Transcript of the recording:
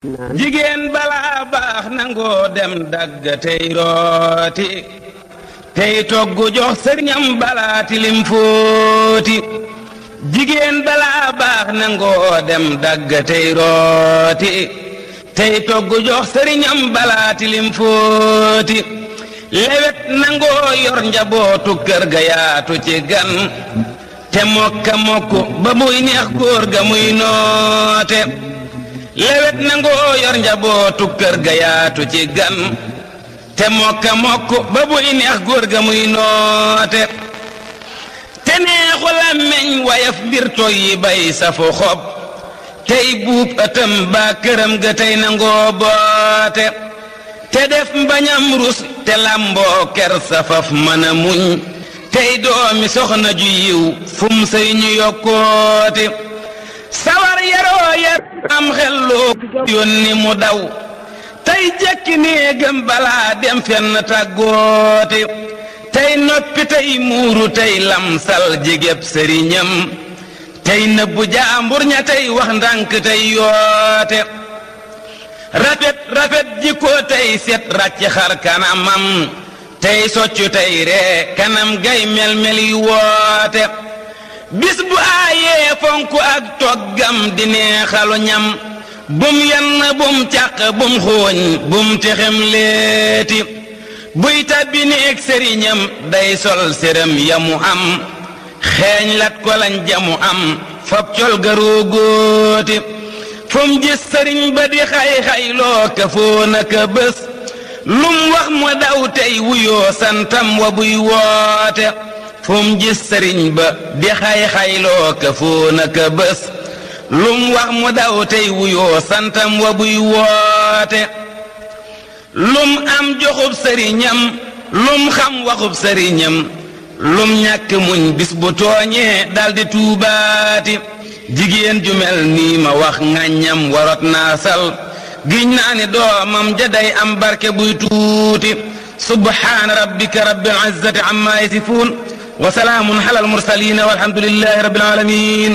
jigéen balaa baax nangoo dem dagg tey rooti tey toggu jox sëriñam balaa tilim fóoti jigéen balaa baax nangoo dem dagg tey rooti tey toggu jox sëriñam balaa tilim fóoti lewet nangoo yor njabootu kër ga yaatu ci gan te mokka mokku ba muy neex góor ga muy noote lewet nangoo yor njabootu kër ga yaatu ci gan te mokka mokku ba muy neex góor ga muy noote te neexu làmmeñ wayaf mbir toy yi bay safu xob tey buub ëtëm baa këram ga tey nangoo boote te def mbañam rus te làmboo ker safaf mën a muñ tey doomi soxna ju yiw fum sey ñu yokkoote sawar yaroo yar am xelloo yónni mu daw tey jekki néegam balaa dem fenn tàggoote tey noppi tey muuru tey lamsal jigéb sëriñam tey nëbbu jaambur ña tey wax ndànk tey yoote rafet rafet jikko tey set ràcc xar kanamam tey soccu tey ree kanam gay mel-mel yi woote bis bu aayee fonku ak toggam di neexalu ñam bum yenn bum càq bum xooñ bum texem leeti buy tàbbi néeg sëriñam day sol séram yamu am xeeñ lat ko lañ jamu am fab col garoo góoti fum gis sëriñ ba di xay-xayloo ka foona ka bés lum wax mu daw tey wuyoo santam wa buy woote fum gis sëriñ ba di xay-xayloo ka foona ka bés lum wax mu daw tey wuyoo santam wa buy woote lum am joxub sëriñam lum xam waxub sëriñam lum ñàkk muñ bis bu tooñee daldi tuubaati jigéen ju mel nii ma wax ŋàññam warot naa sal giñ naa ni doomam ja day am barke buy tuuti subhaana rabbika rabbil izzati amma yasifuun wa salaamun alal mursaliin walhamdulillahi rabbil aalamiin